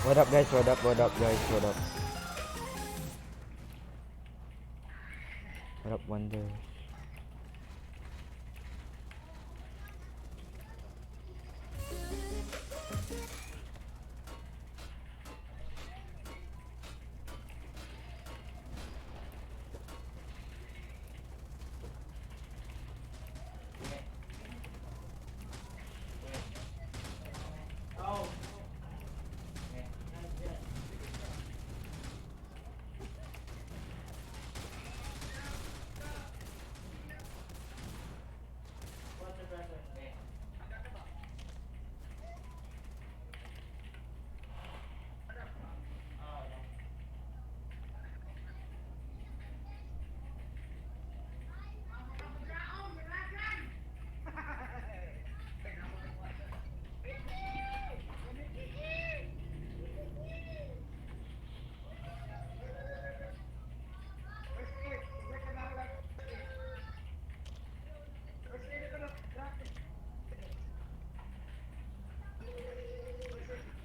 What up, guys? What up? What up, guys? What up? What up, Wonder?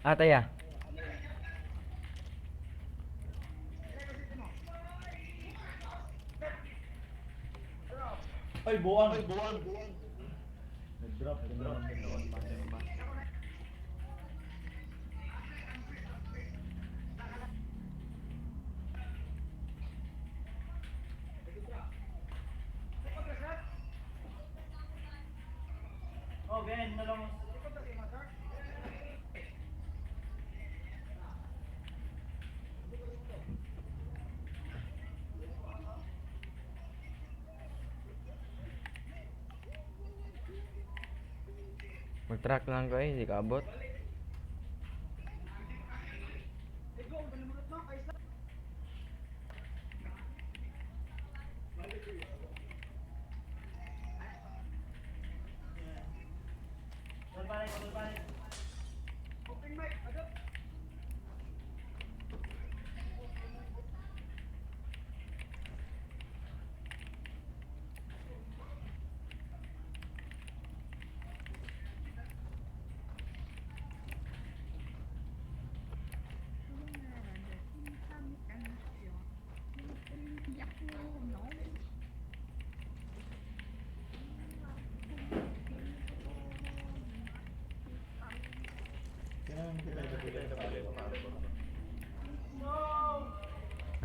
Ah, taya. Ay, buwang! Ay, buwang! Nag-drop. Nag-drop. Oh, Ben, na lang. Mag-track lang ko eh, hindi ka abot. Double panic, double panic.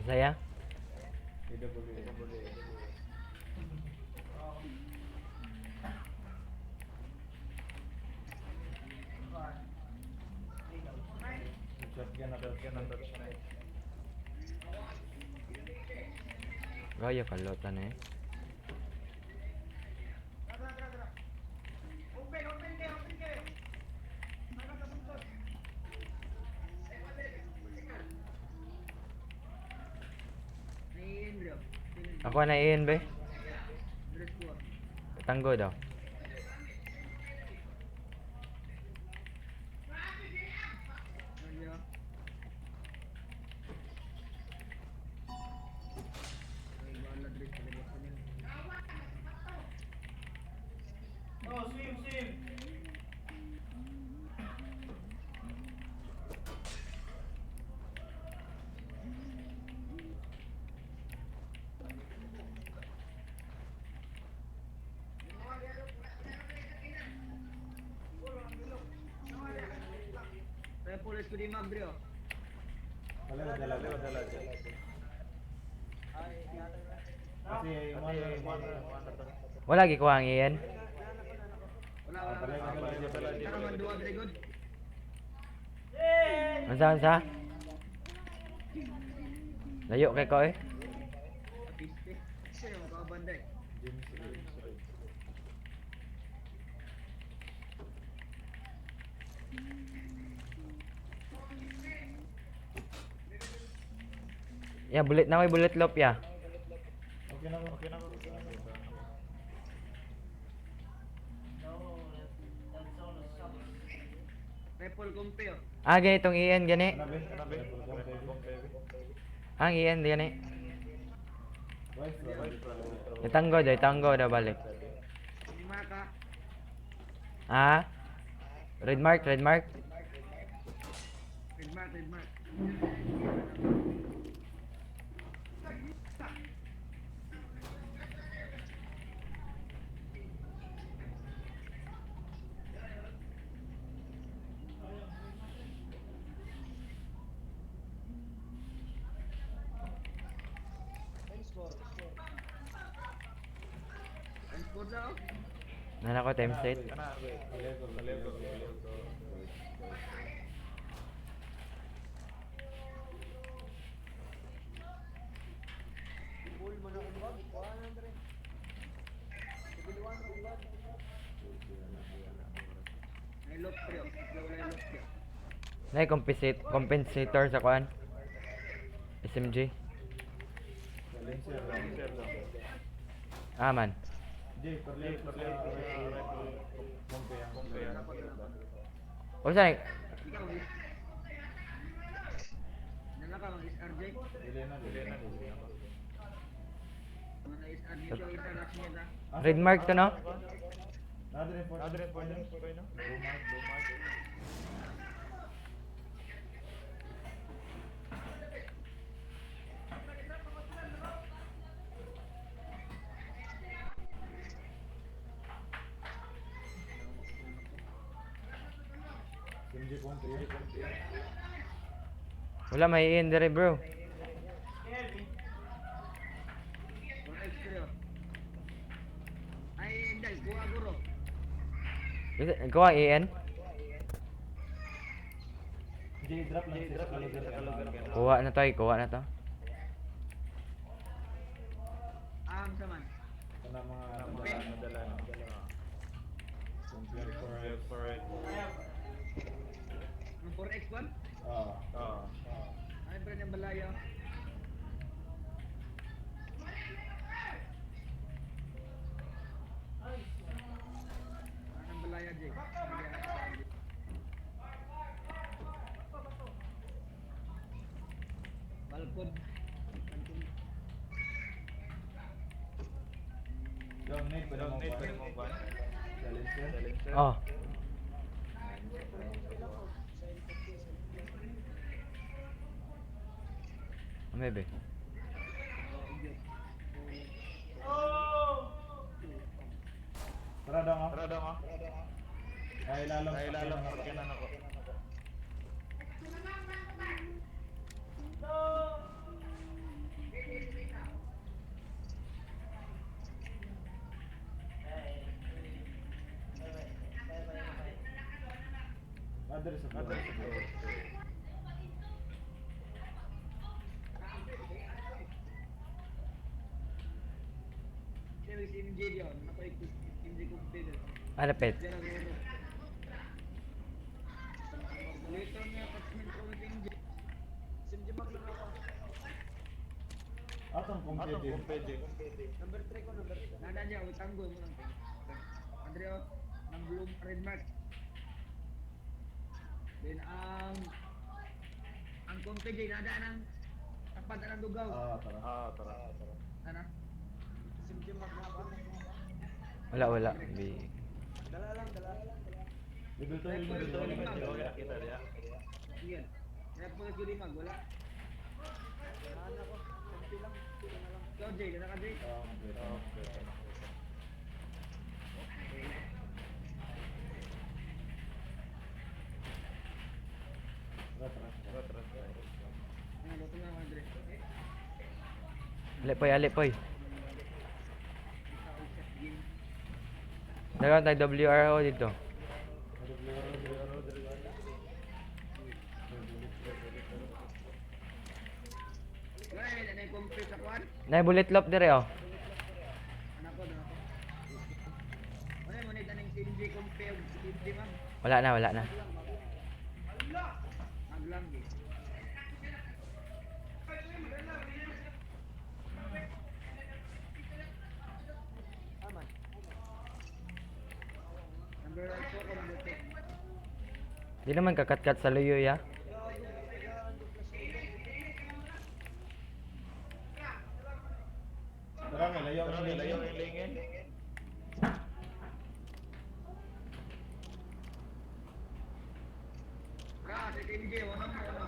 Masaya? Shotgun na, shotgun na, shotgun. Gaya kalota na eh. Ako na iyan be. Tanggo daw. Oh, swim, swim. Dala, dala, dala, dala. Kasi, one, one, one. Wala gikuha ang iyan. Dala, dala, dala, dala. Unsa, unsa? Layo kay ko eh. James, James, James. Ya, bullet na may bullet loop ya. Okay na, okay na, okay na. No, that zone sucks. Ah, ganitong iyan gani. Kanabi, kanabi. Ang iyan gani. Wife, wife. Itanggo daw, itanggo daw balik. Ah? Red mark, red mark. Red mark, red mark. Times four daw. Nana ko times 8. Level, level, level. May lock pre. Wala yung lock pre. Nay compensate compensator sa kuan. SMG. Silencer lang. Silencer lang. Ah man. Jay, perle, perle, perle. Kompe yan, kompe yan. O sa Ikaw, is. Nala ka, mga SRJ. Dili na, dili na, dili na. Mga SRJ, ikaw, isa, last niya na. Red mark to, no? Another report. Another report. Blue mark, blue mark. MJ Ponte, MJ Ponte. Wala may iin dire, bro. Scared me. Mga X3, oh. Ay, dahil, kuha guro. Ikaw ang EN? Jay, drop lang. Jay, drop lang. Kuha na to, eh. Kuha na to. Am sa man. Kana mga nadala, nadala. Compare for it. Ang 4X one? Ah, ah. Ay, pre, ng balaya. Anong balaya, Jay? Balkon. Balkon. Yung nade, pwede mo ba? Pwede mo ba? Silencer? Silencer. Oh. Maybe. Oh! Tara daw nga. Tara daw nga. Ay, lalam. Ay, lalam. Sakyanan ako. No! Hey. Bye bye. Bye bye bye. Other sa Other sa Sino si MJ yun? Napaikot MJ computer. Ano pet? Diyan ang loro. Later niya, attachment ko with MJ. MJ maglang ako. Atong kumpede. Number 3 ko, number 3. Nada niya, wait, tanggo mo lang. Andreo, ng blue red mark. Then ang konti Jay, nada ng tapat ng dugaw. Ah, tara. Ah, tara. Tara. Ano? Wala, wala. B. Level 2, level 2, level 2. Kita dia. Sige. Kaya po si Rimag, wala. Ikaw, Jay, gana ka, Jay? Ah, okay. Tara, tara, tara. Ano, luto na ako, Andre. Ali poy, ali poy. Isa, isa, game. Dalawa tayo WRO dito. Wala, yun, ano yung complete sa kwan? Nay bullet loop dire oh. Anak ko, anak ko. Wala, ngunit anong si MJ compare si MJ, ma'am. Wala na, wala na. Maglang, eh. Number 4 ko, number 10. Di naman kakatkat sa luyo ya. Tara, may layo ang layo ang lingin. Ra, Si TNG, wala mo ano.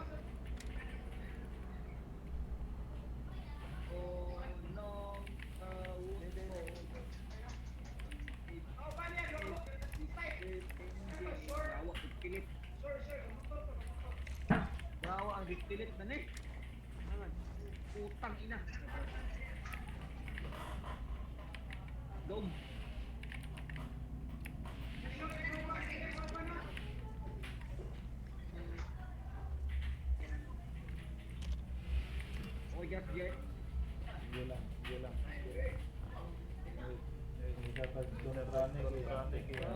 Oh no. Gawa pilit. Gawa ang pilit na ni. Putang ina. Dog. Okay, just get. Sige lang, sige lang. Isa pag Dontronic eh.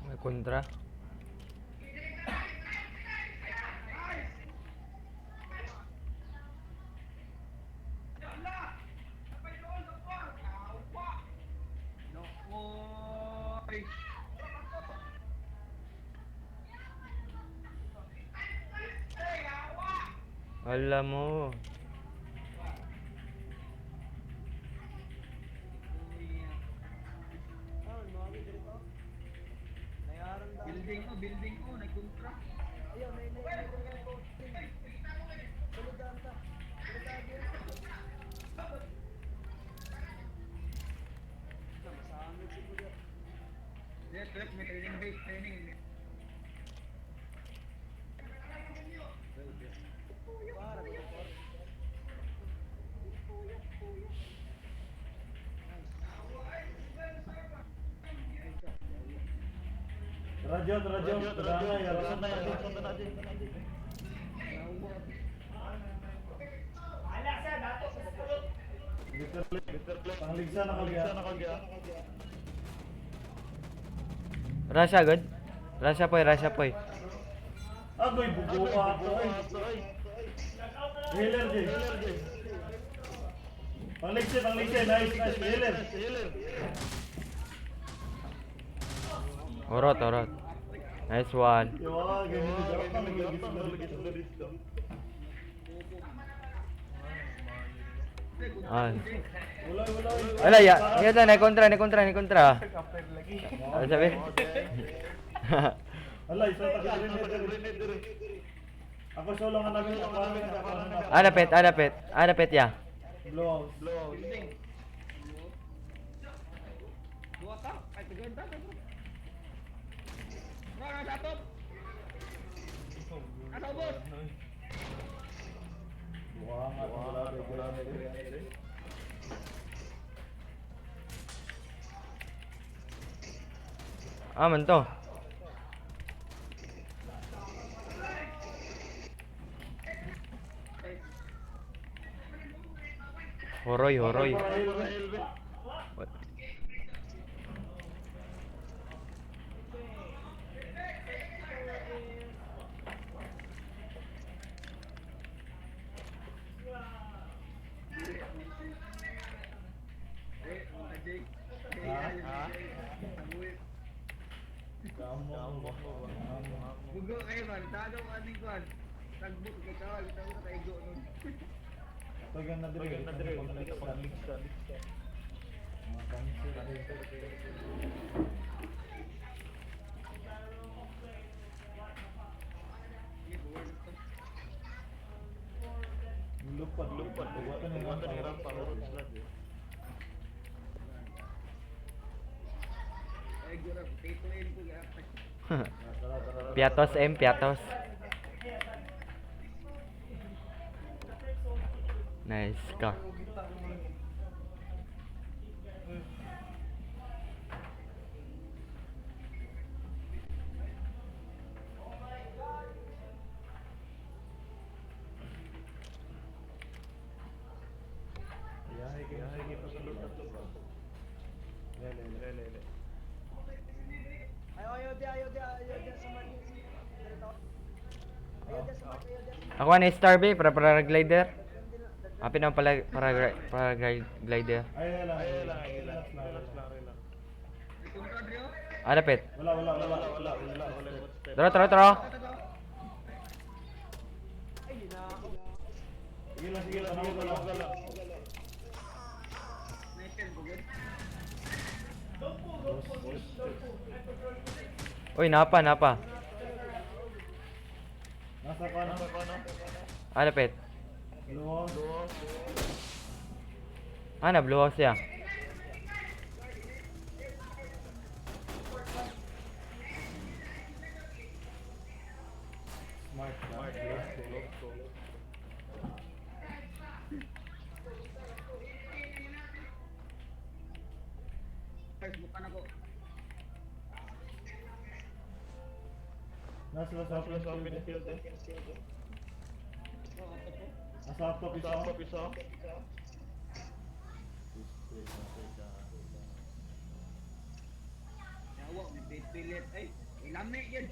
May kontra. No. Oy. Alam mo. Building ko, nagkontra. Ayun, may Sulod ta. Sulod ta. Masamit siguro. Yes, yes, may training base, training. Para, para. Radyo, radyo, radyo, radyo. Pangligsa na kagya. Rasha good. Rasha poy, Rasha poy. Agoy, bugo ka ako eh. Healer, Jay. Pangligsa, pangligsa. Nice, nice. Healer. Orot, orot. Nice one. Yawa, ganyan. Ah. Wala, wala. Wala ya. Ya na kontra, na kontra, na kontra. Ano sabi? Ala, isa pa grenade. Ako solo nga namin, ako namin, ako namin. Alapit, alapit. Alapit ya. Blow. Building. Dua ka? Ay, tagad ta, bro. Bro, nasa top. Nasa ubos. Buha nga, wala, wala, wala. Ah, man to. Horoy, horoy. What? Eh, mga Jake. Eh, Ha? Sabuit. Kamo. Bugo kayo man, tado ko aning kwan. Tagbok kay kawal, kita ko kay go nun. Tagan na dire, na dire, pangligsa. Mga cancer. Lupad, lupad. Wala ni rampa. Ay, go ra, potato in ko gapay. Tara, tara. Piatos M, piatos. Nice ka. Yahay kayo, yahay kayo sa lupad. Lele, lele, lele. Ayaw, ayaw di, ayaw di, ayaw di sa man. Ayaw di sa man, ayaw di sa man. Ako na star B para paraglider. Apin ang pala para paraglider. Ay, ay lang, ay lang, relax lang, relax lang. May kontra dre oh. Ah, lapit. Wala, wala, wala, wala, wala, wala. Tara, tara, tara. Sige lang, sige lang, sige lang, sige lang. Sniper ko gud. Uy, napa, napa. Nasa ka na? Ah, lapit. Luho. Ah, na blue house siya. Smart. Smart. First bukan ako. Nasa sa open field eh. Nasa top isa. Yawa, may pilit ay. Ilami yun.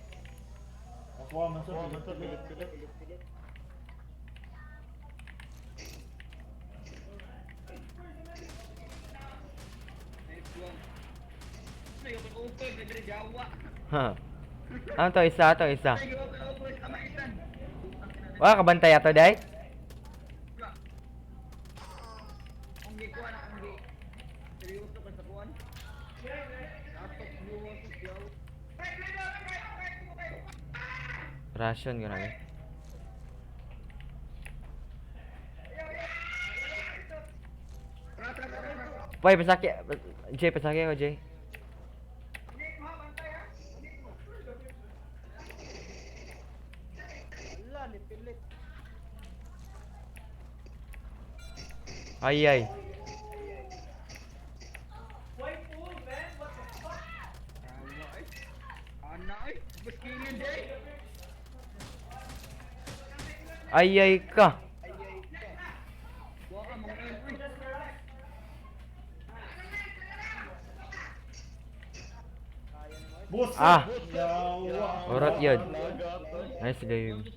Ako man sa pilit pilit. Nice one. Ay, open open, nagre jawa. Ha. Ano to, isa, to, isa. Ay, open open, ama isan. Wala ka bantay ato, day? Ang gikuan ang gi. Seryoso ka sa kuan? Atok luwa sa jawa. Ration, grabe. Tra tra tra tra. Boy, pasaki. Jay, pasaki ako, Jay. Wala, ni pilit. Ay, ay. Yawa ay. Ana ay, bus kilid ay. Ay, ay ka. Wa ka mga uy. Boss. Ah. Yawa. Urot yun. Nice game.